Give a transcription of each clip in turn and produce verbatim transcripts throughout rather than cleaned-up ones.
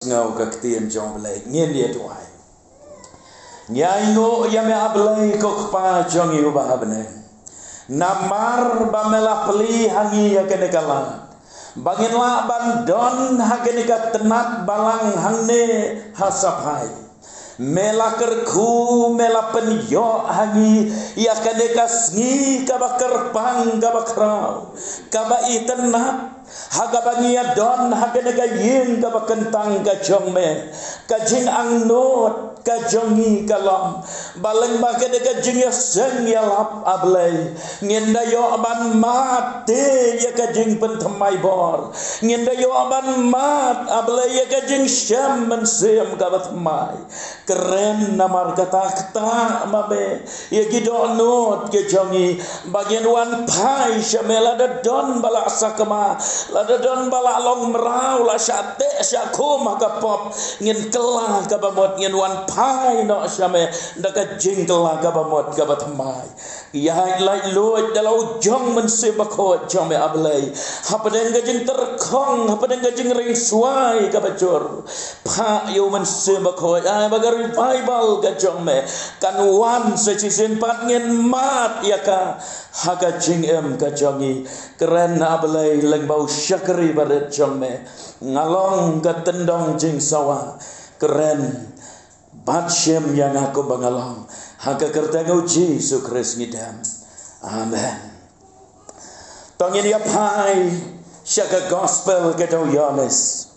Sngew ka ktien jong U Blei, ngin ïa duwai. Ngi ainguh ïa me A Blei ko Kpa jong ngi uba ha bneng. Namar ba me la plie ha ngi ïa kane ka lad, ba ngin lah ban don ha kane ka tnat balang hangne ha Saphai. Me la kyrkhu, me la pynïoh ha ngi ïa kane ka sngi kaba kyrpang, kaba khraw, kaba itynnat, ha kaba ngi ïa don ha kane ka ïing kaba kyntang ka jong me. Ka jingangnud ka jong ngi ka long ba lyngba kane ka jingïaseng ïalap, A Blei, ngin da ïoh ban mad te ïa ka jingpynthymmai bor. Ngin da ïoh ban mad, A Blei, ïa ka jingshem mynsiem kaba thymmai. Kren namar kata, ktah ma me ïa ki dohnud ki jong ngi, ba ngin wan phai sha me, lada don ba la sakma, lada don ba la long mraw, la shah teh shah khum ha ka pop, ngin kylla kaba mut, ngin wan phai noh sha me da ka jingkylla kaba mut kaba thymmai. Ïa laitluid da la u jong Mynsiem Bakhuid jong me, A Blei, hapdeng ka jingtyrkhong, hapdeng ka jingringswai kaba jur. Phah ïa u Mynsiem Bakhuid, ai ba ka revival ka jong me kan wan sa shisien pat, ngin mad ïa ka ha ka jingim ka jong ngi. Kren, A Blei, lyngba u shakri barit jong me. Nga long ka tyndong jingsawa. Kren bad shim ïa nga kumba nga long. Ha ka kyrteng U Jisu Khrist ngi dem. Amen. To ngin ïa phai sha ka Gospel ka jong u Ïoannis,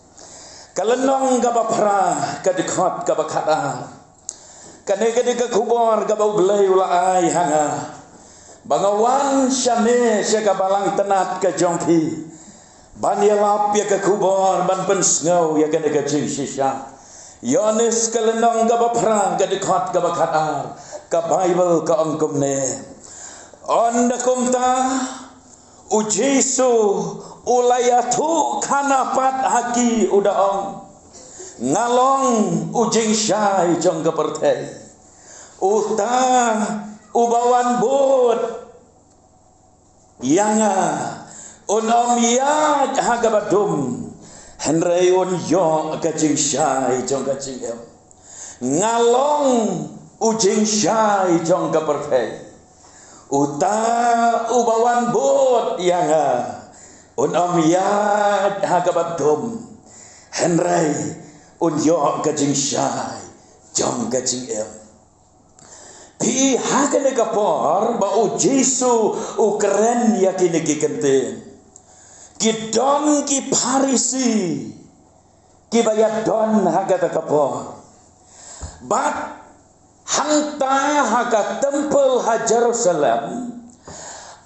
ka lynnong kaba phra, ka dkhot kaba khatar. Kane ka dei ka khubor kaba U Blei u la ai ha nga, ba nga wan sha me, sha ka balang tnat ka jong phi, ban ïalap ïa ka khubor, ban pynsngew ïa kane ka jingshisha. Ïoannis ka lynnong kaba phra, ka dkhot kaba khatar, ka Baibl ka ong kumne: Ynda kumta, U Jisu u la ïathuhkhana pat ha ki, u da ong: Nga long u jingshai jong ka pyrthei. Uta uba wan bud ïa nga un ym ïaid ha kaba dum, hynrei un ïoh ka jingshai jong ka jingim. Nga long u jingshai jong ka pyrthei. Uta uba wan bud ïa nga un ym ïaid ha kaba dum, hynrei un ïoh ka jingshai jong ka jingim. Phi, ha kane ka por ba U Jisu u kren ïa kine ki kyntien, ki don ki Pharisi kiba ïadon ha kata ka por. Bad hangta ha ka templ ha Jerusalem,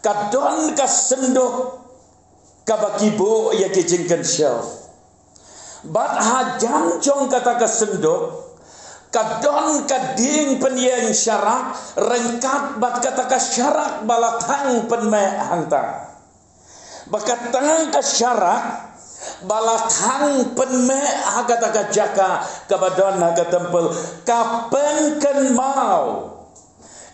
ka don ka synduk kaba ki buh ïa ki jingkynshew. Bad hajan jong kata ka synduk ka don ka dieng pynïeng sharak ryngkat bad kata ka sharak ba la thang pynmeh hangta. Ba kata ka sharak ba la thang pynmeh ha kata ka jaka kaba don ha ka templ ka pynkynmaw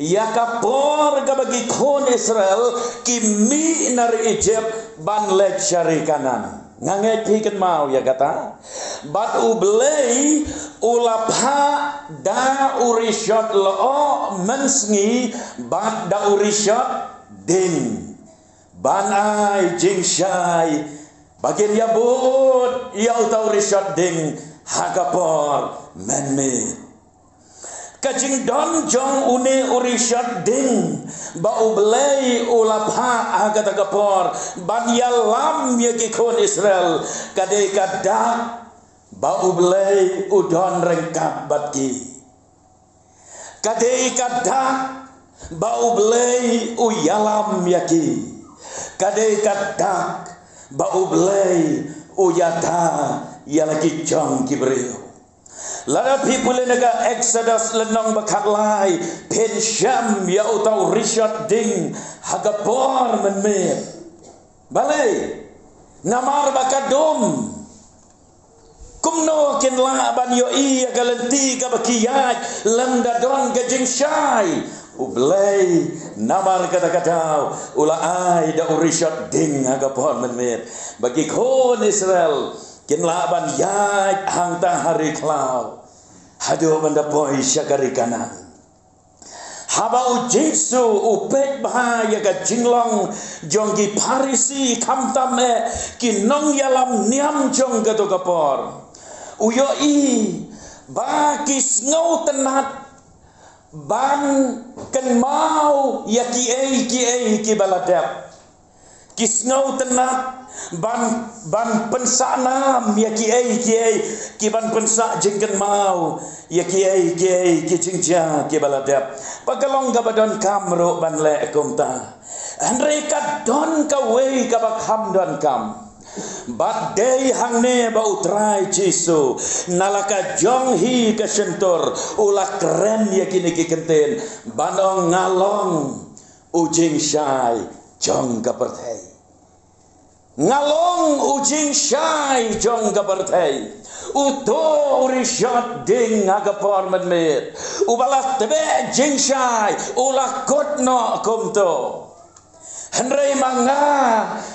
ïa ka por kaba ki khun Israel ki mih na ri Ijipt ban leit sha ri Kanaan. Nga ngeit phi kynmaw ïa kata. Bad U Blei u la phah da u rishot lyoh mynsngi bad da u rishot ding, ban ai jingshai ba kin ïa bud ïa uta u rishot ding ha ka por mynmiet. Ka jingdon jong une u rishot ding ba U Blei u la phah ha kata ka por ban ïalam ïa ki khun Israel, ka dei ka dak ba U Blei u don ryngkat bad ki. Ka dei ka dak ba U Blei u ïalam ïa ki. Ka dei ka dak ba U Blei u ïada ïa la ki jong ki briew. Lada phi pule na ka Exodus lynnong ba khatlai, phin shem ïa uta u rishot ding ha ka por mynmiet. Balei? Namar ba ka dum. Kumno kin lah ban ïohi ïa ka lynti kaba ki ïaid lymda don ka jingshai? U Blei namar kata ka daw u la ai da u rishot ding ha ka por mynmiet ba ki khun Israel Kin lah ban ïaid hangta ha ri khlaw haduh ban da poi sha ka ri Kanaan. Haba u Jisu u peit bha ïa ka jinglong jong ki Pharisi, khamtam eh ki nongïalam niam jong kato ka por, u ïohi ba ki sngewtynnat ban kynmaw ïa kiei kiei kiba la dep. Ki sngewtynnat ban, ban pynsah nam ïa kiei kiei, ki ban pynsah jingkynmaw ïa kiei kiei ki jingjia kiba la dep. Ba ka long kaba donkam ruh ban leh kumta. Hynrei ka don kawei kaba kham donkam. Bad dei hangne ba u Trai Jisu, na la ka jong hi ka shyntur, u la kren ïa kine ki kyntien, ban ong, nga long u jingshai jong ka pyrthei. Nga long u jingshai jong ka pyrthei. Uto u rishot ding ha ka por mynmiet, uba la tbeh jingshai, u la kut noh kumto. Hynrei ma nga,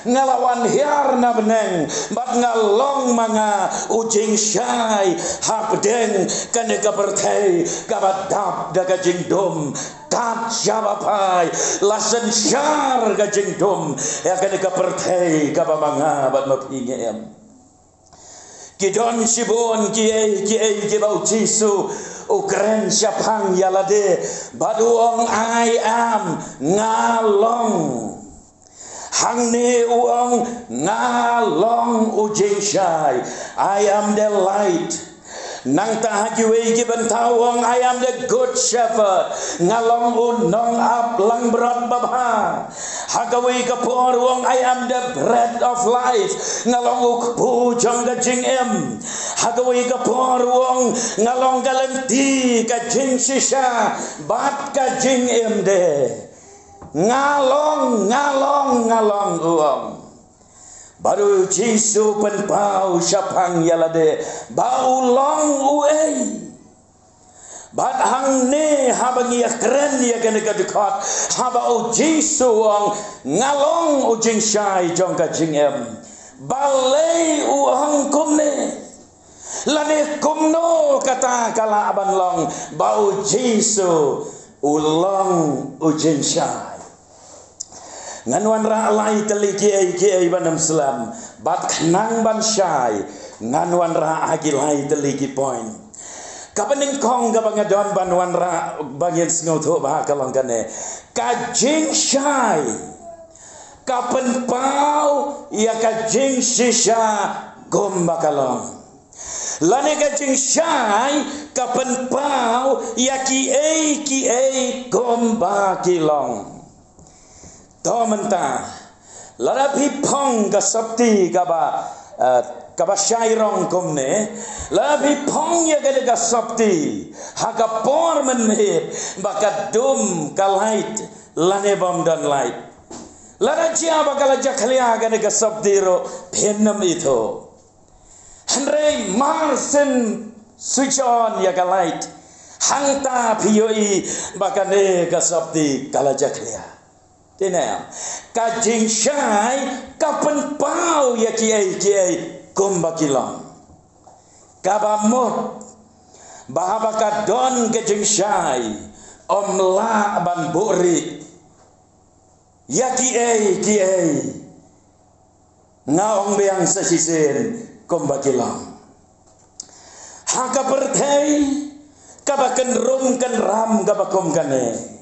nga la wan hiar na bneng, bad nga long ma nga u jingshai hapdeng kane ka pyrthei kaba dap da ka jingdum. Kat shaba phai, la synshar ka jingdum ïa kane ka pyrthei kaba ma nga bad ma phi ngi im. Ki don shibun kiei kiei kiba u Jisu u kren shaphang ïa lade, bad u ong, I am, nga long. Hangne u ong, nga long u jingshai. I am the light. Nangta ha kiwei ki bynta u ong, I am the good shepherd. Nga long u nongap langbrot babha. Ha kawei ka por u ong, I am the bread of life. Nga long u kpu jong ka jingim. Ha kawei ka por u ong, nga long ka lynti, ka jingshisha bad ka jingim de. Nga long, nga long, nga long, u ong. Bad u Jisu pynpaw shaphang ïa lade ba u long uei. Bad hangne haba ngi ïa kren ïa kane ka dkhot, haba u Jisu u ong, nga long u jingshai jong ka jingim, balei u ong kumne? Lane kumno kata ka lah ban long ba u Jisu u long u jingshai? Ngan wanrah lai tylli kiei kiei ban ym slem, bad khnang ban shai, ngan wanrah ha ki lai tylli ki point. Kaba nyngkong kaba nga don ban wanrah ba ngin sngewthuh bha ka long kane. Ka jingshai ka pynpaw ïa ka jingshisha kumba ka long. Lane ka jingshai ka pynpaw ïa kiei kiei kumba ki long. To mynta, lada phi phong ka sopti kaba, eh, kaba shai rong kumne, lada phi phong ïa kane ka sopti ha ka por mynmiet ba ka dum ka light lane bym don light. Lada jia ba ka la jakhlia kane ka sopti ruh phin ym ithuh. Hynrei mar shen switch on ïa ka light, hangta phi ïohi ba kane ka sopti ka la jakhlia. Te ne em, ka jingshai ka pynpaw ïa kiei kiei kumba ki long. Kaba mut ba haba ka don ka jingshai, ym lah ban buhrieh ïa kiei kiei. Nga ong biang sa shisien kumba ki long. Ha ka pyrthei kaba kynrum kynram kaba kum kane,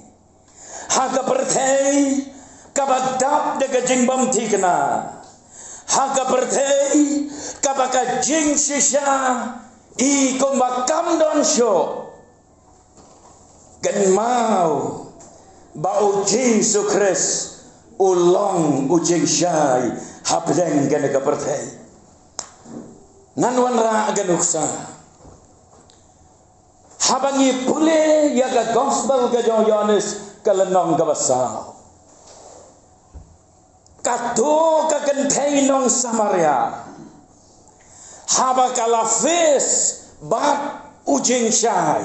ha ka pyrthei kaba dap da ka jingbymthikna, ha ka pyrthei kaba ka jingshisha i kumba kam don shuh, kynmaw ba u Jisu Khrist u long u jingshai hapdeng kane ka pyrthei. Ngan wanrah ka nuksa. Haba ngi pule ïa ka gospel ka jong u Ïohannes ka lynnong kaba saw, kato ka kynthei nong Samaria, haba ka la face bad u jingshai,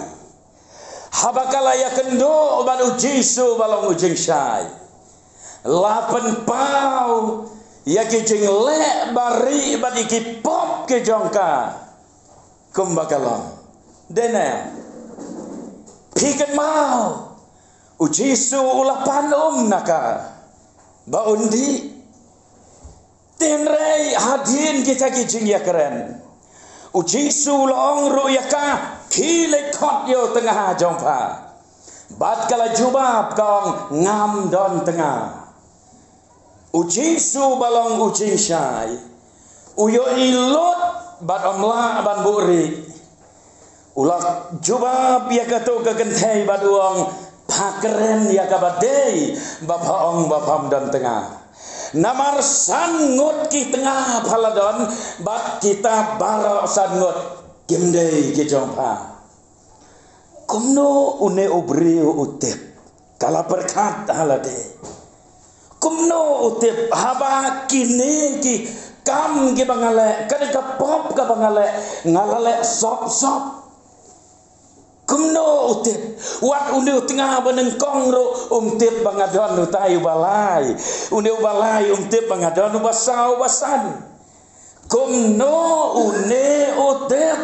haba ka la ïakynduh bad u Jisu ba long u jingshai, la pynpaw ïa ki jingleh barieh bad ïa ki pop ki jong ka kumba ka long. Dei ne, phi kynmaw, u Jisu u la pan um na ka ba un dih. Hynrei hadien kita ki jingïakren, u Jisu u la ong ruh ïa ka, khie leit khot ïa u tnga jong pha. Bad ka la jubab ka ong, ngam don tnga. U Jisu ba long u jingshai, u ïohi lut bad um lah ban buhrieh. U la jubab ïa kato ka kynthei bad u ong, pha kren ïa kaba dei ba pha ong ba pham don tnga. Namar san ngut ki tnga pha la don, bad kita baroh san ngut kim dei ki jong pha. Kumno une u briew u tip? Ka la pyrkhat ha lade. Kumno u tip haba kine ki kam kiba nga leh, kane ka pop kaba nga leh, nga la leh sop sop? Kumno u tip? Wat une u tnga ba nyngkong ruh um tip ba nga don utai uba lai. Une uba lai um tip ba nga don uba saw uba san. Kumno une u tip?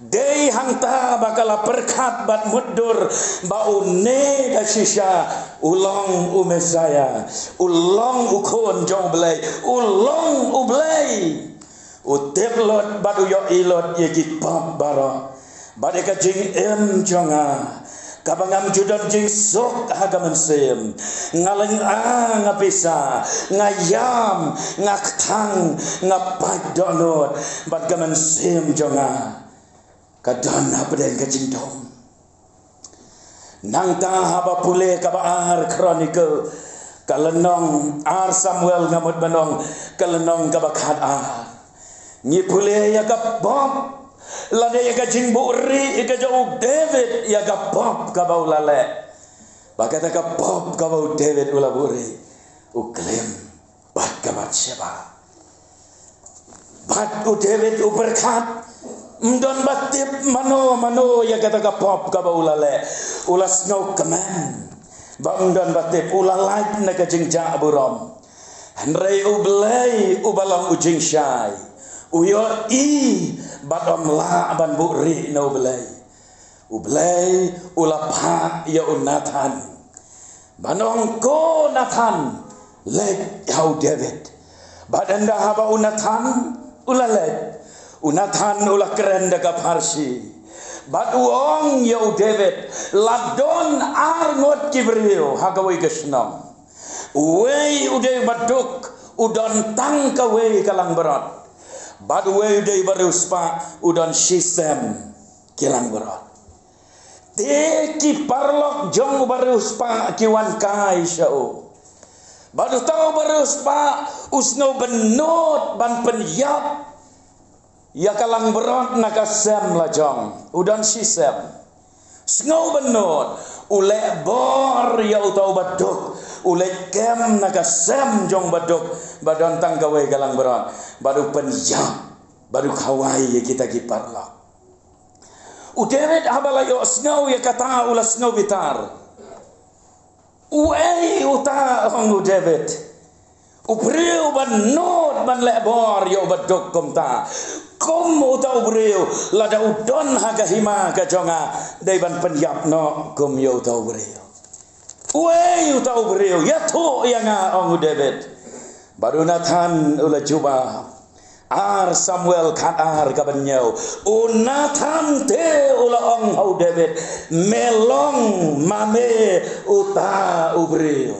Dei hangta ba ka la pyrkhat bad mutdur ba une da shisha u long u Messaïah, u long u Khun jong U Blei, u long U Blei. U tip lut bad u ïohi lut ïa ki pop baroh bad ïa ka jingim jong nga, kaba ngam ju don jingsuk ha ka mynsiem. Nga lynga, nga pisa, nga ïam, nga kthang, nga pait dohnud, bad ka mynsiem jong nga ka don hapdeng ka jingdum. Nangta haba pule kaba ar Chronicle, ka lynnong, ar Samuel nga mut ban ong, ka lynnong kaba khatar, ngi pule ïa ka pop lane ïa ka jingbuhrieh ïa ka jong u David ïa ka pop kaba u la leh. Ba kata ka pop kaba u David u la buhrieh, u klim bad ka Bathsheba. Bad u David u pyrkhat, ym don ba tip mano mano ïa kata ka pop kaba u la leh. U la sngewkmen ba ym don ba tip, u la lait na ka jingjah burom. Hynrei U Blei uba long u jingshai, u ïohi bad um lah ban buhrieh na U Blei. U Blei u la phah ïa u Nathan ban ong, ko Nathan, leit ha u David. Bad ynda haba u Nathan u la leit, u Nathan u la kren da ka pharshi bad u ong ïa u David, la don ar ngut ki briew ha kawei ka shnong. Uwei u dei uba duk, u don tang kawei ka langbrot. Bad uwei u dei uba riewspah, u don shisem ki langbrot. Te ki paralok jong uba riewspah ki wan kai sha u. Bad uta uba riewspah u sngewbynnud ban pynïap ïa ka langbrot na ka sem la jong, u don shisem. Sngewbynnud, u leh bor ïa uta uba duk, u leit kem na ka sem jong uba duk ba don tang kawei ka langbrot, bad u pynïap, bad u khawai ïa kita ki paralok. U David haba la ïohsngew ïa kata u la sngew bitar. Uei uta, ong u David, u briew ba nud ban leh bor ïa uba duk kumta? Kum uta u briew, lada u don ha ka hima ka jong nga, dei ban pynïap noh kum ïa uta u briew. Uei uta u briew, ïathuh ïa nga, ong u David. Bad u Nathan u la jubab, ar Samuel khatar kaba hynñiew. U Nathan te u la ong ha u David, me long ma me uta u briew.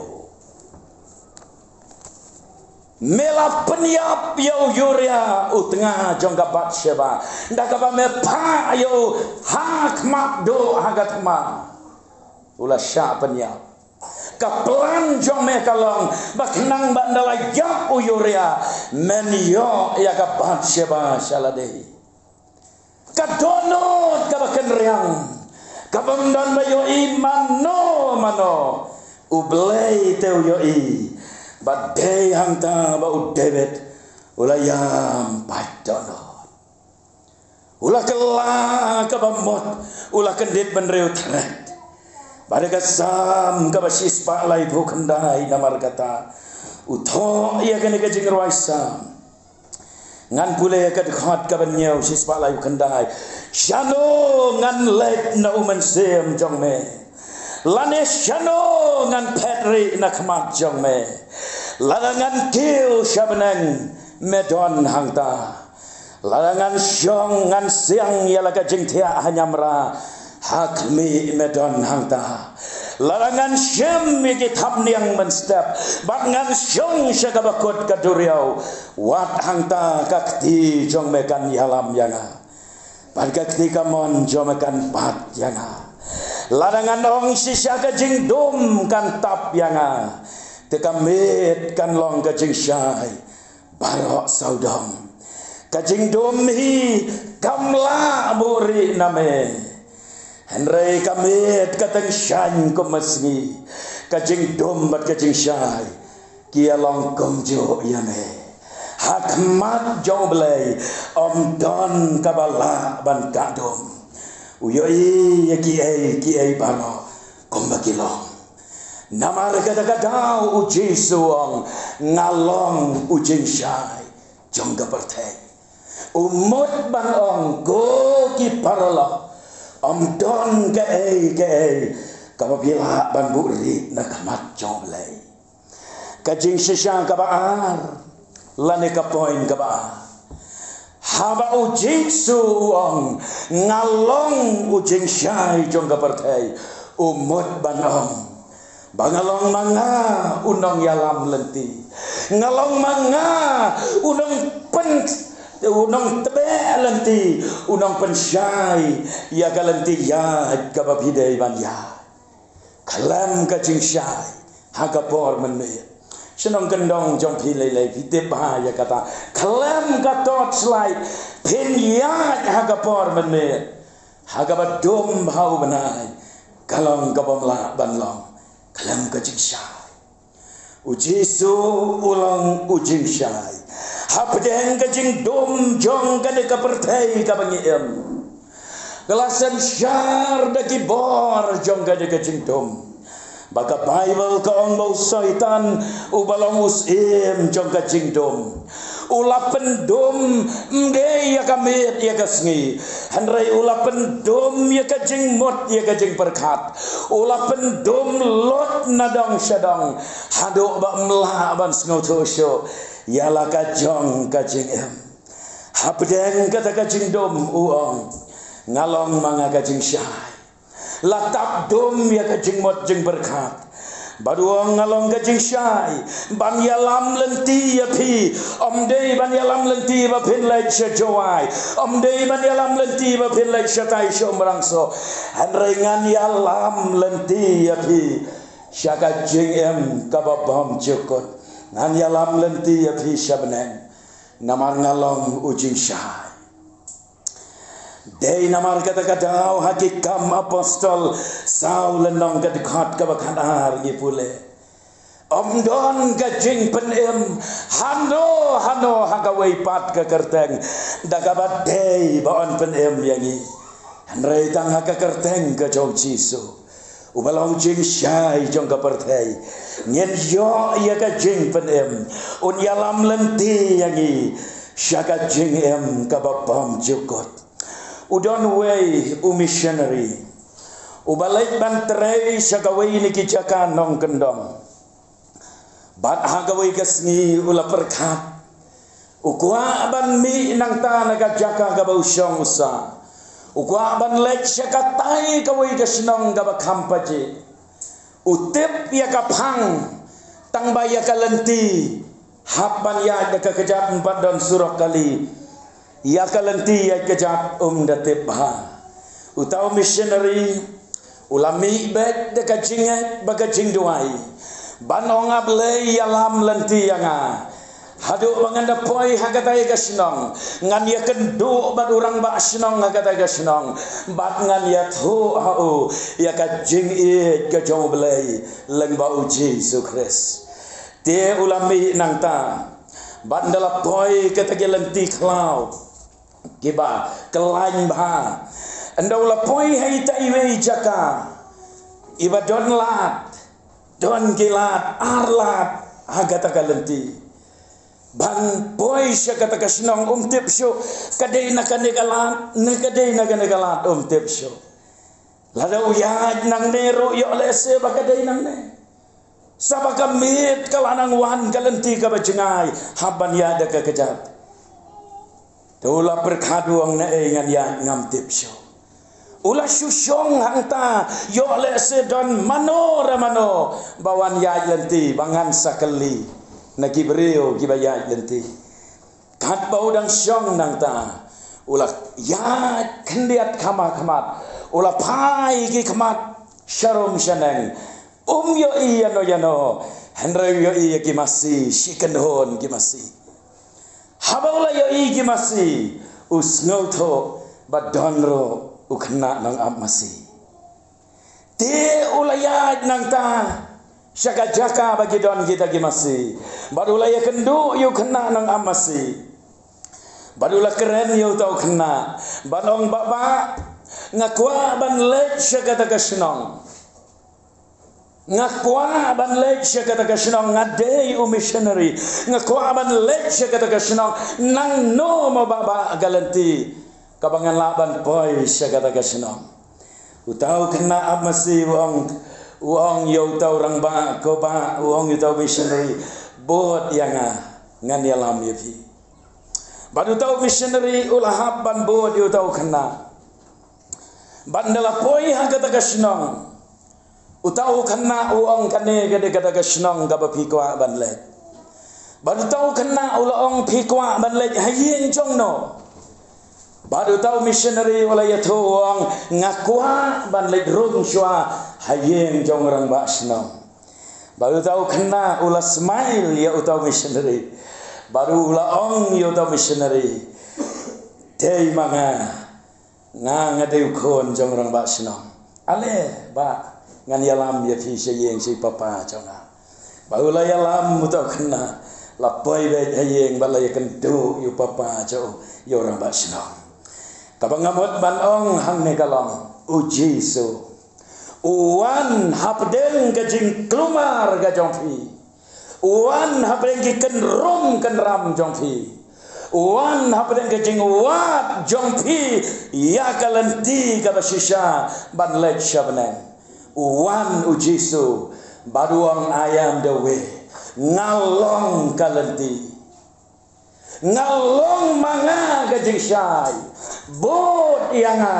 Me la pynïap ïa u Uriah u tnga jong ka Bathsheba da kaba me phah ïa u ha khmat duh ha ka thma. U la shah pynïap. Ka plan jong me ka long ba khnang ba ynda la ïap u Uriah, men ïoh ïa ka Bathsheba sha lade. Ka dohnud kaba kynriang, kaba ym don ba ïohi mano mano, U Blei te u ïohi. Bad dei hangta ba u David u la ïam pait dohnud. U la kylla kaba mut, u la kyndit bynriew thret. Bad ha ka Salm kaba shispah laiphew khyndai namar kata, u thoh ïa kane ka jingrwai Salm. Ngan pule ka dkhot kaba hynñiew shispah laiphew khyndai. Shano ngan leit na u mynsiem jong me? Lane shano ngan phet rieh na khmat jong me? Lada ngan kiew sha bneng, me don hangta. Lada ngan shong ngan siang ïa la ka jingthiah ha niamra, ha khmih me don hangta. Lada ngan shim ïa ki thapniang mynstep bad ngan shong sha kaba kut ka duriaw, wat hangta ka kti jong me kan ïalam ïa nga, bad ka kti kamon jong me kan bat ïa nga. Lada ngan ong shisha ka jingdum kan tap ïa nga, te ka miet kan long ka jingshai baroh sawdong. Ka jingdum hi kam lah buhrieh na me, hynrei ka miet ka tyngshaiñ kum ka sngi. Ka jingdum bad ka jingshai ki ïalong kumjuh ïa me. Ha khmat jong U Blei ym don kaba lah ban kah dum. U ïohi ïa kiei kiei baroh kumba ki long. Namar kata ka daw U Jisu u ong, nga long u jingshai jong ka pyrthei. U mut ban ong, ko ki paralok, ym don kaei kaei kaba phi lah ban buhrieh na khmat jong U Blei. Ka jingshisha kaba ar, lane ka point kaba ar. Haba U Jisu u ong, nga long u jingshai jong ka pyrthei, u mut ban ong ba nga long ma nga u nongïalam lynti. Nga long ma nga u nongpyn, u nongtbeh lynti, u nongpynshai ïa ka lynti ïaid kaba phi dei ban ïaid. Khlem ka jingshai ha ka por mynmiet. Shnong kyndong jong phi lei lei phi tip bha ïa kata. Khlem ka torchlight phin ïaid ha ka por mynmiet. Ha kaba dum bha u bnai, ka long kaba ym lah ban long khlem ka jingshai. U Jisu u long u jingshai. Hapdeng ka jingdum jong kane ka pyrthei kaba ngi im, ka la synshar da ki bor jong kane ka jingdum. Ba ka Baibl ka ong ba u Soitan uba long u syiem jong ka jingdum, u la pyndum ym dei ïa ka miet ïa ka sngi, hynrei u la pyndum ïa ka jingmut ïa ka jingpyrkhat. U la pyndum lut na dong sha dong haduh ba ym lah ban sngewthuh shuh ïa la ka jong ka jingim. Hapdeng kata ka jingdum u ong, nga long ma nga ka jingshai. La tap dum ïa ka jingmut jingpyrkhat. Bad u ong, nga long ka jingshai ban ïalam lynti ïa phi. Ym dei ban ïalam lynti ba phin leit sha Jowai. Ym dei ban ïalam lynti ba phin leit shatai sha Umrangso. Hynrei ngan ïalam lynti ïa phi sha ka jingim kaba bymjukut. Ngan ïalam lynti ïa phi sha bneng. Namar nga long u jingshai. Dei namar kata ka daw ha Ki Kam Apostol saw lynnong ka dkhot kaba khatar ngi pule, ym don ka jingpynim hano hano ha kawei pat ka kyrteng da kaba dei ba yn pynim ïa ngi, hynrei tang ha ka kyrteng ka jong Jisu, uba long jingshai jong ka pyrthei, ngin ïoh ïa ka jingpynim. Un ïalam lynti ïa ngi sha ka jingim kaba bymjukut. U don uwei u missionary uba leit ban trei sha kawei na ki jaka nongkyndong. Bad ha kawei ka sngi u la pyrkhat, u kwah ban mih nangta na ka jaka kaba u shong u sah. U kwah ban leit sha katai kawei ka shnong kaba kham pajih. U tip ïa ka phang tang ba ïa ka lynti hap ban ïaid da ka kjat, ym pat don surok kali. Ïa ka lynti ïaid kjat um da tip bha. Uta u missionary u la mih beit da ka jingngeit bad ka jingduwai ban ong, A Blei, ïalam lynti ïa nga haduh ba ngan da poi ha katai ka shnong, ngan ïakynduh bad u rangbah shnong ha katai ka shnong bad ngan ïathuh ha u ïa ka jingïeit ka jong U Blei lyngba U Jisu Khrist. Te u la mih nangta bad ynda la poi kata ki lynti khlaw kiba kyllaiñ bha, ynda u la poi ha ita iwei i jaka iba don lad, don ki lad ar lad ha kata ka lynti. Ban poi sha kata ka shnong um tip shuh, ka dei na kane ka lad ne ka dei na kane ka lad um tip shuh. Lada u ïaid nangne ruh ïoh leh se ba ka dei nangne. Sa ba ka miet ka la nang wan ka lynti kaba jngai hap ban ïaid da ka kjat. Te u la pyrkhat u ong naei ngan ïaid ngam tip shuh. U la shu shong hangta ïoh leh se don mano re mano ba wan ïaid lynti ba ngan sa kylli na ki briew kiba ïaid lynti. Katba u dang shong nangta u la ïaid khyndiat khama khmat, u la phai ki khmat sharum shaneng. Um ïohi ïano ïano, hynrei u ïohi ïa ki masi, shi kynhun ki masi. Haba u la ïohi ki masi u sngewthuh ba don ruh u khynnah nongap masi. Te u la ïaid nangta sha ka jaka ba ki don kita ki masi bad u la ïakynduh ïa u khynnah nongap masi. Bad u la kren ïa uta u khynnah ban ong, "Bah, bah, nga kwah ban leit sha kata ka shnong. Nga kwah ban leit sha kata ka shnong, nga dei u missionary. Nga kwah ban leit sha kata ka shnong. Nangno mo bah, bah ka lynti kaba ngan lah ban poi sha kata ka shnong?" Uta u khynnah ap masi u ong, u ong ïa uta u rangbah, "Ko bah," u ong ïa uta u missionary, "bud ïa nga, ngan ïalam ïa phi." Bad uta u missionary u la hap ban bud ïa uta u khynnah. Bad ynda la poi ha kata ka shnong, uta u khynnah u ong, "Kane ka dei kata ka shnong kaba phi kwah ban leit." Bad uta u khynnah u la ong, "Phi kwah ban leit ha ïing jong no?" Bad uta u missionary u la ïathuh u ong, "Nga kwah ban leit rung shuwa ha ïing jong u rangbah shnong." Bad uta u khynnah u la smile ïa uta u missionary. Bad u la ong ïa uta u missionary, "Dei ma nga, nga nga dei u khun jong u rangbah shnong. Ale bah, ngan ïalam ïa phi sha ïing sha i papa jong nga." Bad u la ïalam uta u khynnah, la poi beit ha ïing bad la ïakynduh ïa u papa jong u, ïa u rangbah shnong. Kaba nga mut ban ong hangne ka long, U Jisu u wan hapdeng ka jingkulmar ka jong phi. U wan hapdeng ki kynrum kynram jong phi. U wan hapdeng ka jingwad jong phi ïa ka lynti kaba shisha ban leit sha bneng. U wan U Jisu bad u ong, "I am the way." Nga long ka lynti. Nga long ma nga ka jingshai. Bud ïa nga,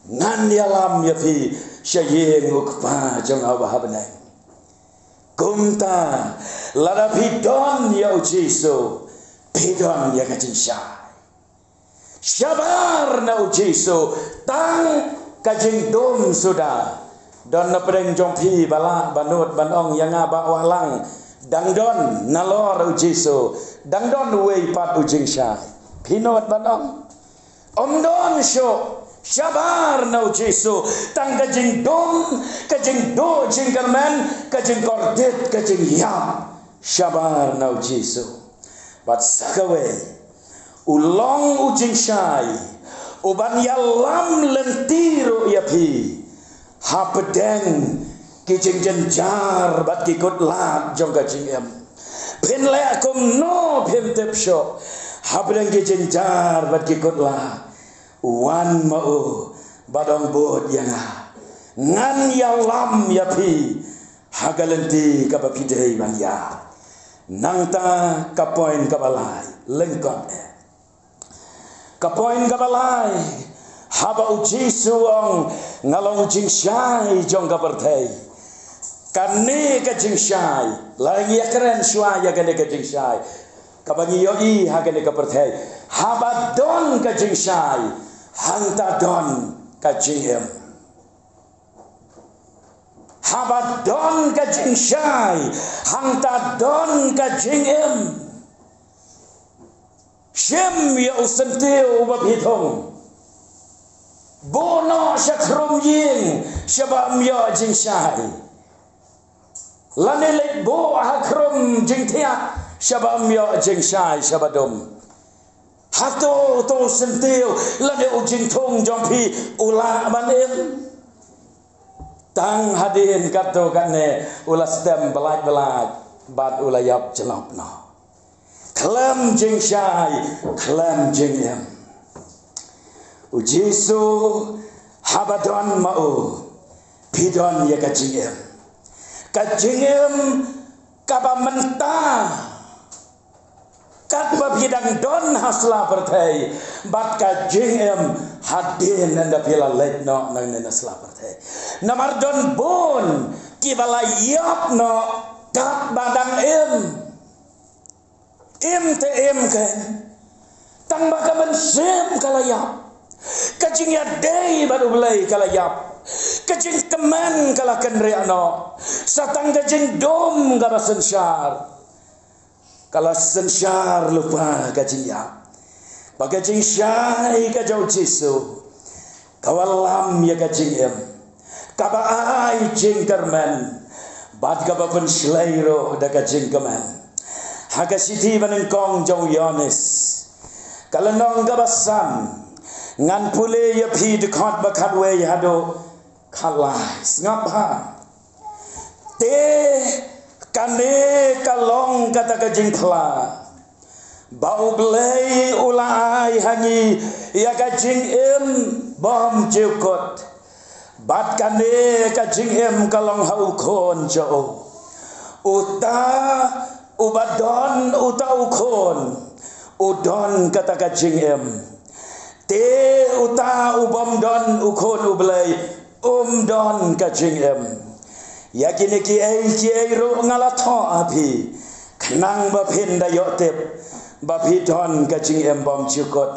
ngan ïalam ïa phi sha ïing U Kpa jong nga uba ha bneng. Kumta lada phi don ïa U Jisu, phi don ïa ka jingshai. Shabar na U Jisu, tang ka jingdum suda. Don na pdeng jong phi ba lah ban nud ban ong ïa nga, Bah, wah lang, dang don nalor U Jisu, dang don uwei pat u jingshai? Phi nud ban ong? Ym don shuh. Shabar na U Jisu, tang ka jingdum, ka jingduh jingkyrmen, ka jingkordit, ka jingïap. Shabar na U Jisu. Bad sa kawei, u long u jingshai uban ïalam lynti ruh ïa phi hapdeng ki jingjynjar bad ki kutlad jong ka jingim. Phin leh kumno phim tip shuh hapdeng ki jynjar bad ki kutlad. Wan ma u bad ong, bud ïa nga, ngan ïalam ïa phi ha ka lynti kaba phi dei ban ïaid. Nangta ka point kaba lai, lyngkot eh. Ka point kaba lai, haba U Jisu u ong, nga long u jingshai jong ka pyrthei. Kane ka jingshai, la ngi ïakren shuwa ïa kane ka jingshai kaba ngi ïohi ha kane ka pyrthei. Haba don ka jingshai, hangta don ka jingim. Haba don ka jingshai, hangta don ka jingim. Shim ïa u syntiew uba phi thung. Buh noh sha khrum ïing shaba ym ïoh jingshai. Lane leit buh ha khrum jingthiah shaba ym ïoh jingshai, shaba dum. Hato uto u syntiew lane u jingthung jong phi u lah ban im? Tang hadien katto katne u la stem blait blait bad u la ïap jlop noh. khlem jingshai, khlem jingim. U Jisu haba don ma u, phi don ïa ka jingim. Ka jingim kaba mynta, katba phi dang don ha sla pyrthei, bad ka jingim hadien ynda phi la leit noh nangne na sla pyrthei. Namar don bun kiba la ïap noh katba dang im. Im te im kein, tangba ka mynsiem ka la ïap. Ka jingïadei bad U Blei ka la ïap. Ka jingkmen ka la kynriah noh. Sa tang ka jingdum kaba synshar ka la synshar lypa ka jingïap. Ba ka jingshai ka jong U Jisu ka wallam ïa ka jingim, kaba ai jingkyrmen, bad kaba pynshlei ruh da ka jingkmen. Ha ka shithi banyngkong jong u Ïoannis, ka lynnong kaba san, ngan pule ïa phi dkhot ba khatwei haduh khatlai. Sngap bha. Te kane ka long kata ka jingphla, ba U Blei u la ai ha ngi ïa ka jingim bymjukut. Bad kane ka jingim ka long ha U Khun jong u. Uta uba don uta U Khun, u don kata ka jingim. Te uta u bym don U Khun U Blei um don ka jingim. Ïa kine kiei kiei ruh nga la thoh ha phi, khnang ba phin da ïoh tip ba phi don ka jingim bymjukut.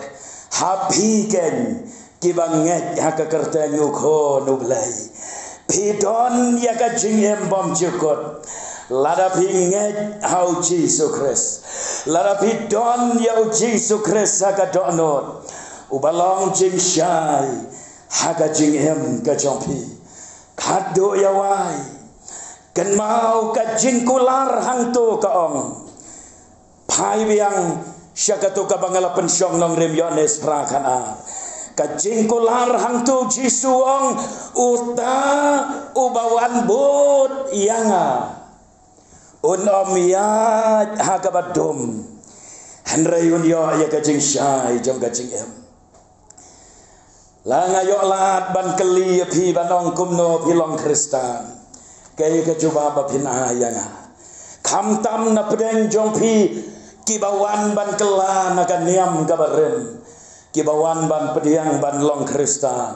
Ha phi kein, kiba ngeit ha ka kyrteng U Khun U Blei, phi don ïa ka jingim bymjukut. Lada phi ngeit ha U Jisu Khrist, lada phi don ïa U Jisu Khrist ha ka dohnud, uba long jingshai ha ka jingim ka jong phi. Khatduh ïa wai, kynmaw ka jingkular hangto ka ong. Phai biang sha kato kaba nga la pynshong nongrim Ïoannis phra khatar. Ka jingkular hangto Jisu ong, uta uba wan bud ïa nga, un ym ïaid ha kaba dum, hynrei un ïoh ïa ka jingshai jong ka jingim. La nga ïoh lad ban kylli ïa phi ban ong kumno phi long Khristan. Kaei ka jubab ba phin ai ïa nga? Khamtam na pdeng jong phi kiba wan ban kylla na ka niam kaba rim, kiba wan ban pdiang ban long Khristan.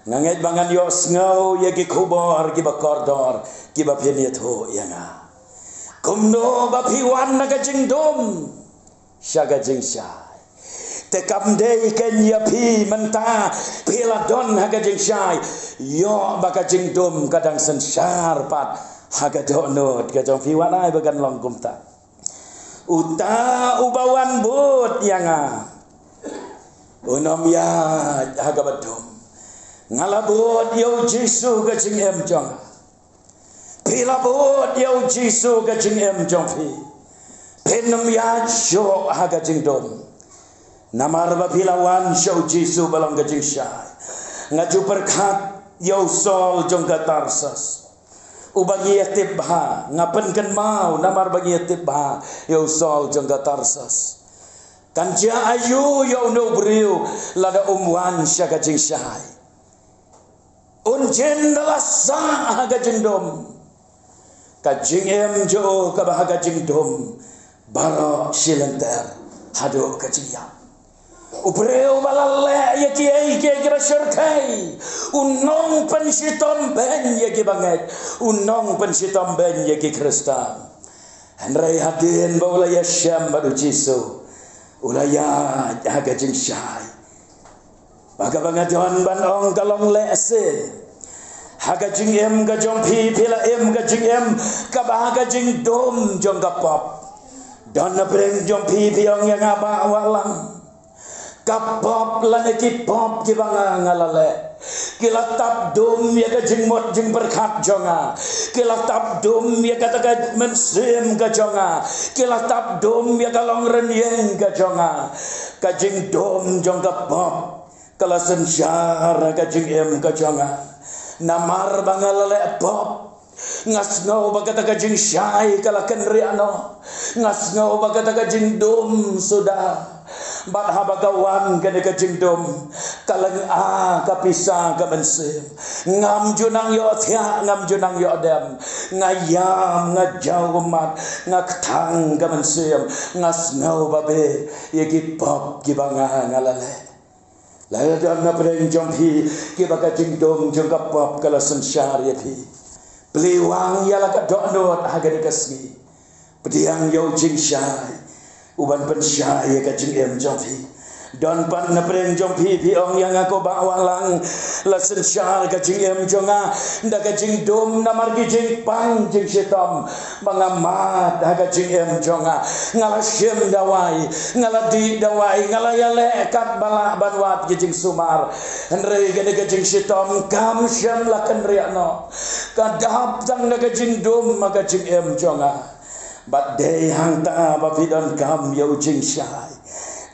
Nga ngeit ba ngan ïoh sngew ïa ki khubor kiba kordor kiba phin ïathuh ïa nga. Kumno ba phi wan na ka jingdum sha ka jingshai? Te kam dei kein ïa phi mynta phi la don ha ka jingshai, ïoh ba ka jingdum ka dang synshar pat ha ka dohnud ka jong phi? Wat ai ba kan long kumta. Uta uba wan bud ïa nga, un ym ïaid ha kaba dum. Nga la bud ïa U Jisu ka jingim jong nga. Phi la bud ïa U Jisu ka jingim jong phi, phin ym ïaid shuh ha ka jingdum. Namar ba phi la wan sha U Jisu ba long ka jingshai. Nga ju pyrkhat ïa u Saul jong ka Tarsus, uba ngi ïatip bha. Nga pynkynmaw namar ba ngi ïatip bha ïa u Saul jong ka Tarsus. Kan jia aïu ïa uno u briew lada um wan sha ka jingshai? Un jin da la sah ha ka jingdum. Ka jingim jong u kaba ha ka jingdum baroh shi lynter haduh ka jingïap. U briew ba la leh ïa kiei kiei kiba shyrkhei, u nongpynshitom beiñ ïa kiba ngeit, u nongpynshitom beiñ ïa ki Khristan. Hynrei hadien ba u la ïashem bad U Jisu, u la ïaid ha ka jingshai. Ba kaba nga don ban ong ka long lehse. Ha ka jingim ka jong phi, phi la im ka jingim kaba ha ka jingdum jong ka pop. Don na pdeng jong phi, phi ong ïa nga, Bah Wahlang, ka pop lane ki pop kiba nga nga la leh, ki la tap dum ïa ka jingmut jingpyrkhat jong nga. Ki la tap dum ïa kata ka mynsiem ka jong nga. Ki la tap dum ïa ka long rynïeng ka jong nga. Ka jingdum jong ka pop ka la synshar ka jingim ka jong nga. Namar ba nga la leh pop, Nga sngew ba kata ka jingshai ka la kynriah noh. Nga sngew ba kata ka jingdum suda. Bad haba ka wan kane ka jingdum, ka lynga ka pisa ka mynsiem. Ngam ju nang ïoh thiah, ngam ju nang ïoh dem. Nga ïam, nga jaw ummat, nga kthang ka mynsiem. Nga sngew ba beh ïa ki pop kiba nga nga la leh. Lada don na pdeng jong phi kiba ka jingdum jong ka pop ka la synshar ïa phi, plie wang ïa la ka dohnud ha kane ka sngi. Pdiang ïa u jingshai uban pynshai ïa ka jingim jong phi. Don pat na pdeng jong phi, phi ong ïa nga, ko Bah Wahlang, la synshar ka jingim jong nga da ka jingdum namar ki jingpang jingshitom ba nga mad ha ka jingim jong nga. Nga la shim dawai, nga la dih dawai, nga la ïaleh katba lah ban wad ki jingsumar. Hynrei kane ka jingshitom kam shym la kynriah noh. Ka dap tang da ka jingdum ha ka jingim jong nga. Bad dei hangta ba phi donkam ïa u jingshai.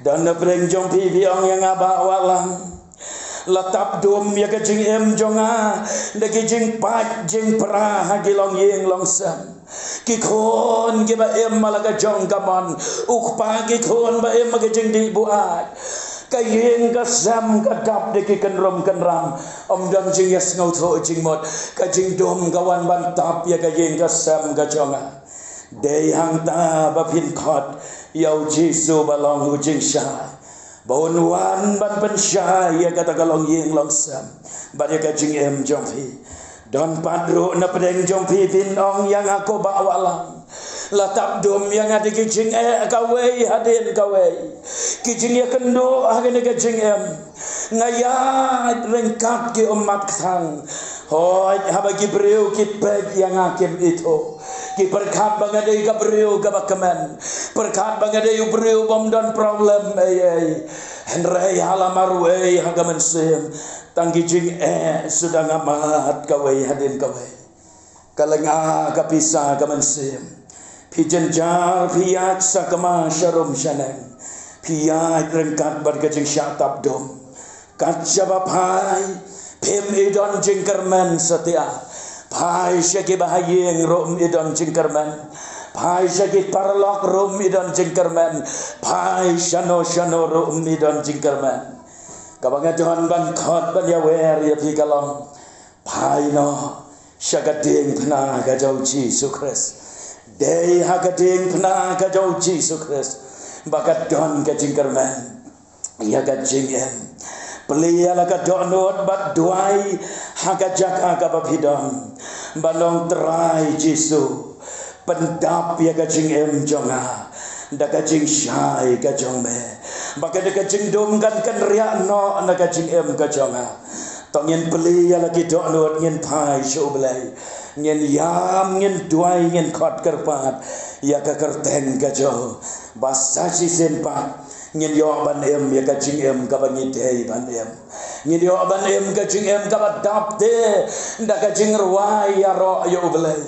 Don na pdeng jong phi, phi ong ïa nga, Bah Wahlang, la tap dum ïa ka jingim jong nga da ki jingpait jingpra ha ki longïing longsem. Ki khun kiba im ha la ka jong ka mon, u kpa ki khun ba im ha ka jingdih buaid. Ka ïing ka sem ka dap da ki kynrum kynram. Ym don jingïasngewthuh jingmut. Ka jingdum ka wan ban tap ïa ka ïing ka sem ka jong nga. Dei hangta ba phin khot ïa u Jisu ba long u jingshai, ba un wan ban pynshai ïa kata ka longïing longsem bad ïa ka jingim jong phi. Don pat ruh na pdeng jong phi, phin ong ïa nga, ko Bah Wahlang, la tap dum ïa nga da ki jingeh kawei hadien kawei, ki jingïakynduh ha kane ka jingim. Nga ïaid ryngkat ki ummat kthang. Hooid, haba ki briew ki peit ïa nga kim ithuh, ki pyrkhat ba nga dei ka briew kaba kmen, pyrkhat ba nga dei u briew bym don problem ei ei. Hynrei ha la marwei ha ka mynsiem, tang ki jingeh suda nga mad kawei hadien kawei. Ka lynga ka pisa ka mynsiem. Phi jynjar, phi ïaid sakma sharum shaneng. Phi ïaid ryngkat bad ka jingshah tap dum. Kat shaba phai, phim i don jingkyrmen satia. Phai sha ki bahaïing ruh i don jingkyrmen. Phai sha ki paralok ruh i don jingkyrmen. Phai shano shano ruh i don jingkyrmen. Kaba nga don ban khot ban ïawer ïa phi ka long, phai noh sha ka diengphna ka jong u Jisu Khrist. Dei ha ka diengphna ka jong u Jisu Khrist ba ka don ka jingkyrmen ïa ka jingim. Plie ïa la ka dohnud bad duwai ha ka jaka kaba phi don, ban ong, Trai Jisu, pyndap ïa ka jingim jong nga da ka jingshai ka jong me, ba ka da ka jingdum kan kynriah noh na ka jingim ka jong nga. To ngin plie ïa la ki dohnud, ngin phai sha U Blei, ngin ïam, ngin duwai, ngin khot kyrpad ïa ka kyrteng ka jong u, ba sa shisien pat ngin ïoh ban im ïa ka jingim kaba ngi dei ban im. Ngin ïoh ban im ka jingim kaba dap te da ka jingrwai ïaroh ïa U Blei.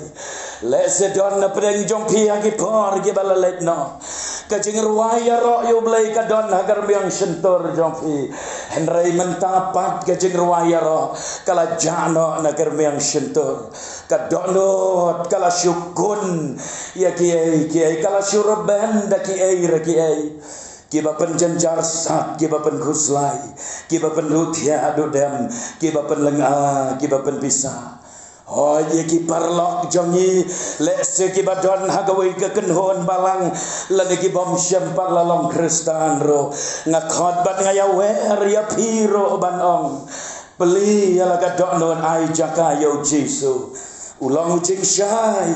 Lehse don na pdeng jong phi ha ki por kiba la leit noh, ka jingrwai ïaroh ïa U Blei ka don ha ka rmiang shyntur jong phi. Hynrei mynta pat ka jingrwai ïaroh ka la jah noh na ka rmiang shyntur. Ka dohnud ka la shu kun ïa kiei kiei, ka la shu rben da kiei re kiei, kiba pynjynjar sat, kiba pynkhuslai, kiba pynduh thiah duh dem, kiba pynlynga, kiba pynpisa. Hooid, ïa ki paralok jong ngi, lehse kiba don ha kawei ka kynhun balang, lane ki bym shym pat la long Khristan ruh, nga khot bad nga ïawer ïa phi ruh ban ong, plie ïa la ka dohnud, ai jaka ïa U Jisu. U long u jingshai.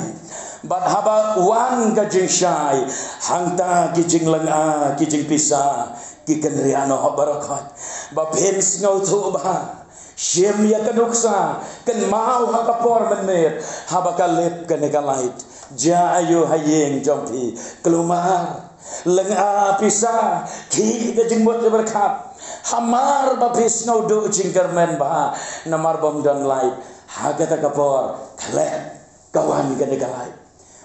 Bad haba wan ka jingshai, hangta ki jinglynga, ki jingpisa ki kynriah noh baroh khoit. Ba phin sngewthuh bha, shim ïa ka nuksa, kynmaw ha ka por mynmiet haba ka lip kane ka light. Jia aïu ha ïing jong phi? Kulmar, lynga, pisa, khih ka jingmut jingpyrkhat. Hamar ba phi sngew duh jingkyrmen bha namar bym don light, ha kata ka por khleh ka wan kane ka light.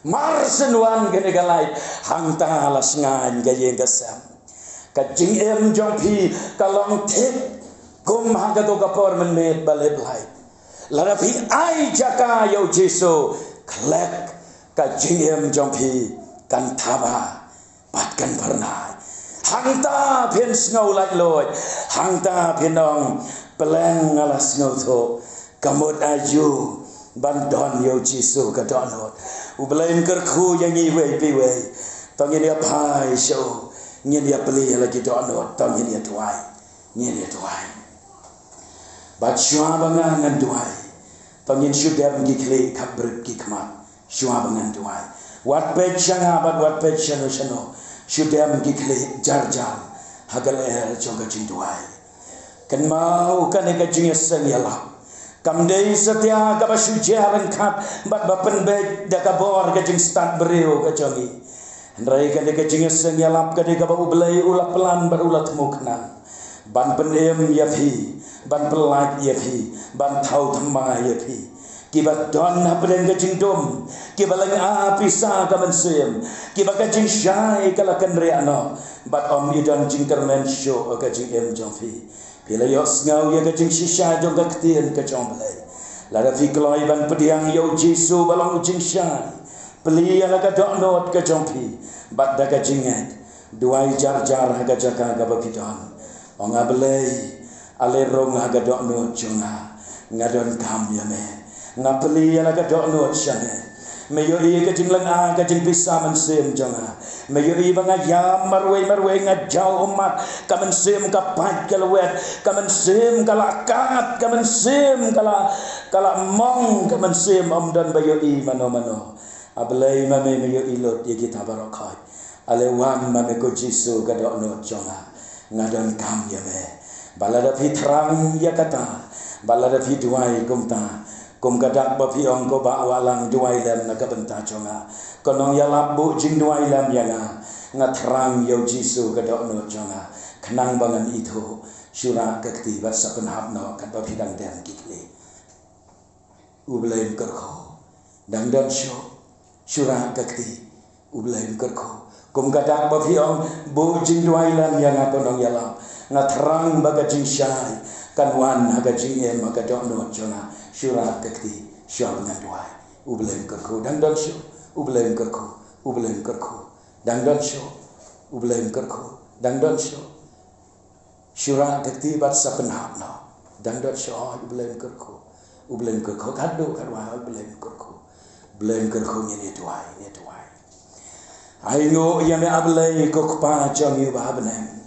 Mar shen wan kane ka light, hangta la sngewthuh ka ïing ka sem. Ka jingim jong phi ka long thik kum ha kato ka por mynmiet ba lip light. Lada phi ai jaka ïa u Jisu, khlek ka jingim jong phi kan thaba bad kan phyrnai. Hangta phin sngew laitluid, hangta phin ong, pleng nga la sngewthuh, ka mut aïu ban don ïa u Jisu ka dohnud. U Blei un kyrkhu ïa ngi iwei pa iwei. To ngin ïa phai sha u, ngin ïa plie ïa la ki dohnud, to ngin ïa duwai. Ngin ïa duwai. Bad shuwa ba nga ngan duwai, to ngin shu dem ki khlieh khapbrip ki khmat. Shuwa ba ngan duwai, wat peit sha nga bad wat peit shano shano. Shu dem ki khlieh jar jar ha ka lyer jong ka jingduwai. Kynmaw, kane ka jingïaseng ïalap kam dei satia kaba shu jia ryngkat bad ba pynbeit da ka bor ka jingstad briew ka jong ngi. Hynrei kane ka jingïaseng ïalap ka dei kaba U Blei u la plan bad u la thmu khnang ban pynim ïa phi, ban pyllait ïa phi, ban thaw thymmai ïa phi. Kiba don hapdeng ka jingdum, kiba lynga pisa ka mynsiem, kiba ka jingshai ka la kynriah noh, bad ym i don jingkyrmen shuh ka jingim jong phi. Phi la ïohsngew ïa ka jingshisha jong ka ktien ka jong U Blei. Lada phi kloi ban pdiang ïa u Jisu ba long u jingshai, plie ïa la ka dohnud ka jong phi bad da ka jingngeit, duwai jar jar ha ka jaka kaba phi don. Ong, A Blei, ale rung ha ka dohnud jong nga, nga donkam ïa me. Nga plie ïa la ka dohnud sha me. Me ïohi ka jinglynga ka jingpisa mynsiem jong nga. Me ïohi ba nga ïam marwei marwei, nga jaw ummat, ka mynsiem ka pait ka lwet, ka mynsiem ka la kat, ka mynsiem ka la, ka la mong, ka mynsiem ym don ba ïohi mano mano. A Blei, ma me me ïohi lut ïa kita baroh khoit. Ale wan, ma me ko Jisu ka dohnud jong nga, nga donkam ïa me. Ba lada phi thrang ïa kata, ba lada phi duwai kumta, kum ka dak ba phi ong, ko Bah Wahlang, duwai lem na ka bynta jong nga. Ko nongïalap, buh jingduwai lem ïa nga. Nga thrang ïa u Jisu ka dohnud jong nga. Khnang ba ngan ithuh, shu rah ka kti bad sa pynhap noh katba phi dang dem ki khlieh. U Blei un kyrkhu. Dang don shuh. Shu rah ka kti. U Blei un kyrkhu. Kum ka dak ba phi ong, buh jingduwai lem ïa nga ko nongïalap. Nga thrang ba ka jingshai kan wan ha ka jingim, ha ka dohnud jong nga. Shu rah ka kti. Shu ngan duwai. U Blei un kyrkhu. Dang don shuh. U Blei un kyrkhu. U Blei un kyrkhu. Dang don shuh. U Blei un kyrkhu. Dang don shuh. Shu rah ka kti bad sa pynhap noh. Dang don shuh. U Blei un kyrkhu. U Blei un kyrkhu. Khatduh khatwai, U Blei un kyrkhu. U Blei un kyrkhu, ngin ïa duwai, ngin ïa duwai. Ainguh ïa me, A Blei, ko Kpa jong ngi uba ha bneng.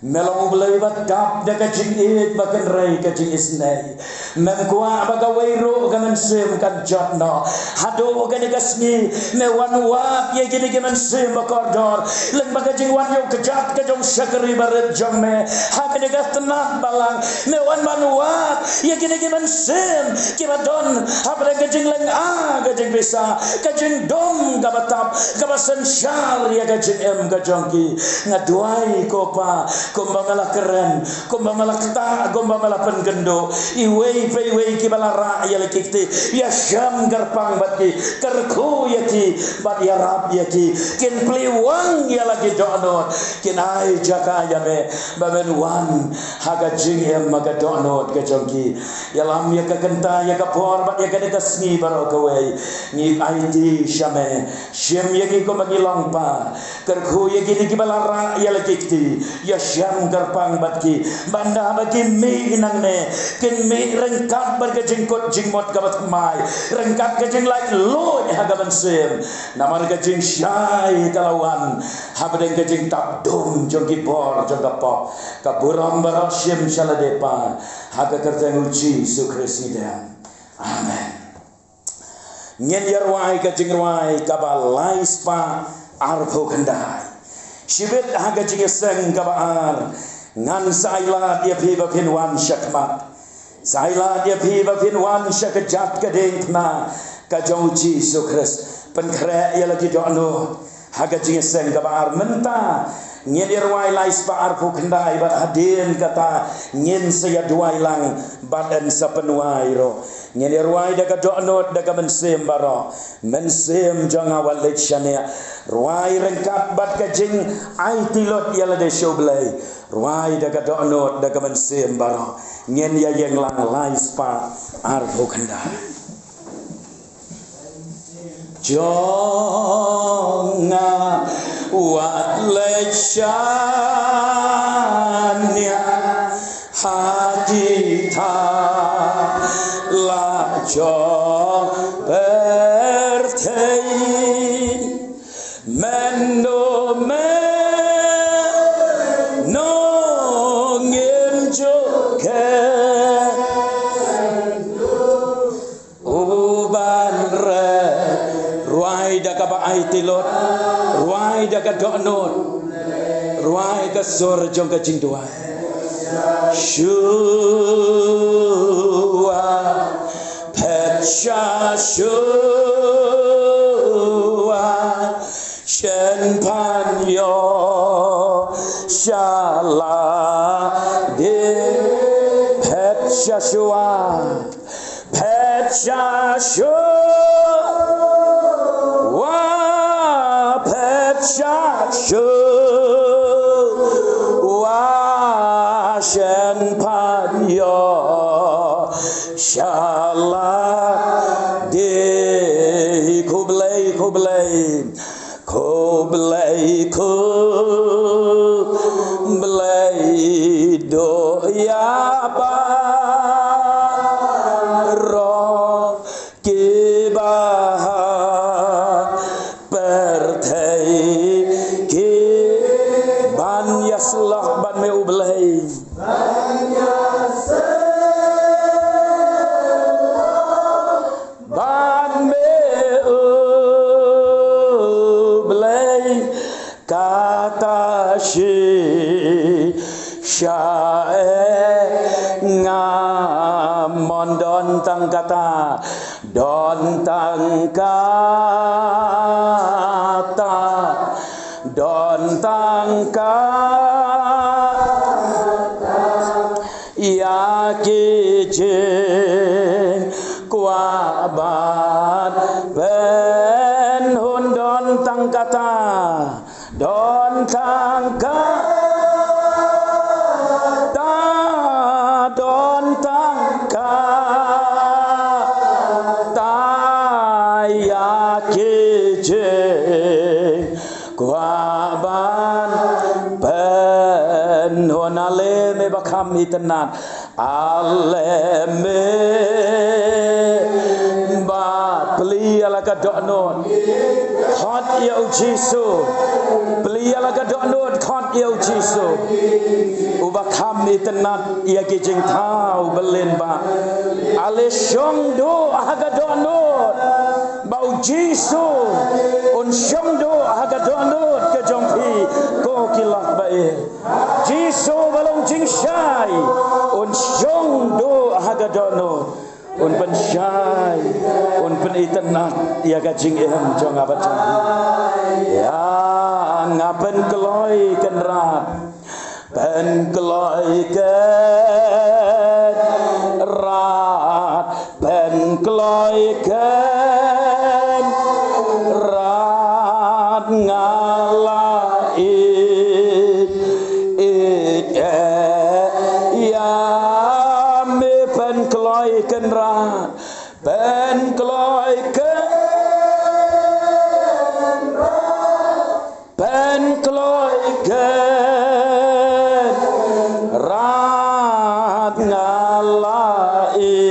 Me long U Blei ba dap da ka jingïeit, ba kynrei ka jingisynei. Mem kwah ba kawei ruh ka mynsiem kan jot noh. Haduh kane ka sngi, me wan wad ïa kine ki mynsiem ba kordor lyngba ka jingwan ïa u kjat ka jong u shakri barit jong me. Ha kane ka tnat balang, me wan ban wad ïa kine ki mynsiem kiba don hapdeng ka jinglynga ka jingpisa, ka jingdum kaba tap, kaba synshar ïa ka jingim ka jong ki. Nga duwai ko Pa, kumba me la kren, kumba me la ktah, kumba me la pynkynduh, iwei pa iwei kiba la rah ïa la ki kti, ïashem kyrpang bad ki, kyrkhu ïa ki bad ïarap ïa ki. Kin plie wang ïa la ki dohnud, kin ai jaka ïa me ba men wan ha ka jingim, ha ka dohnud ka jong ki. Ïalam ïa ka kynta, ïa ka por bad ïa kane ka sngi baroh kawei ngi aiti sha me. Shim ïa ki kumba ki long Pa. Kyrkhu ïa kine kiba la rah ïa la ki kti, ïashem kyrpang bad ki, ban da ba kin mih nangne, kin mih ryngkat bad ka jingkut jingmut kaba thymmai, ryngkat ka jinglaitluid ha ka mynsiem. Namar ka jingshai ka la wan hapdeng ka jingtap dum jong ki bor jong ka pop. Ka burom baroh shim sha lade Pa, ha ka kyrteng U Jisu Khrist ngi dem. Amen. Ngin ïa rwai ka jingrwai kaba lai spah arphew khyndai. Shibit ha ka jingïaseng kaba ar, ngan sa ailad ïa phi ba phin wan shakhmat. Sa ailad ïa phi ba phin wan sha kjat ka diengphna ka jong U Jisu Khrist. Pynkhreh ïa la ki dohnud ha ka jingïaseng kaba ar mynta. Ngin ïa rwai lai spah arphew khyndai bad hadien kata ngin sa ïa duwai lang bad yn sa pynwai ruh. Ngin ïa rwai da ka dohnud da ka mynsiem baroh. Mynsiem jong nga wat leit shaniah. Rwai ryngkat bad ka jingaiti lut ïa lade sha U Blei. Rwai da ka dohnud da ka mynsiem baroh. Ngin ïa ïeng lang lai spah arphew khyndai. Jong nga wat leit shaniah ha ki thala jong pyrthei. Mynno mynno ngim ju khein u ban ri. Rwai da kaba aiti lut. Rwai da ka dohnud. Rwai ka sur jong ka jingduwai. Shuwa, pyrshah shuwa, shen pan ïoh sha lade. Pyrshah shuwa. Pyrshah shuwa, pyrshah shuwa, shen pan ïoh sha lade. Khublei, khublei. Khublei, khublei, duh ïa baroh kiba ha pyrthei ki ban ïasyllok bad me U Blei. Bad me U Blei kata shisha, eh, nga mon don tang kata, don tang kata, don tang kata. Ïa ki jingkwah ban pynhun, don tang kata, don tang kata, don tang kata. Ïa ki jing kwah ban pynhun. Ale me ba kham itynnad, ale me ba plie ïa la ka dohnud, khot ïa U Jisu. Plie ïa la ka dohnud, khot ïa U Jisu. Uba kham itynnad ïa ki jingthaw ba lyngba. Ale shong duh ha ka dohnud ba U Jisu un shong duh ha ka dohnud ka jong phi, ko ki lok ba ïeit. Jisu ba long jingshai un shong duh ha ka dohnud, un pynshai, un pynitynnad ïa ka jingim jong nga bad jong phi. Ïa nga pynkloi Kynrad, pynkloi Kynrad, pynkloi Kynrad. Nga la ïeit, ïeit ïa me. Pynkloi Kynrad, pynkloi Kynrad. Pynkloi Kynrad, nga la ïeit.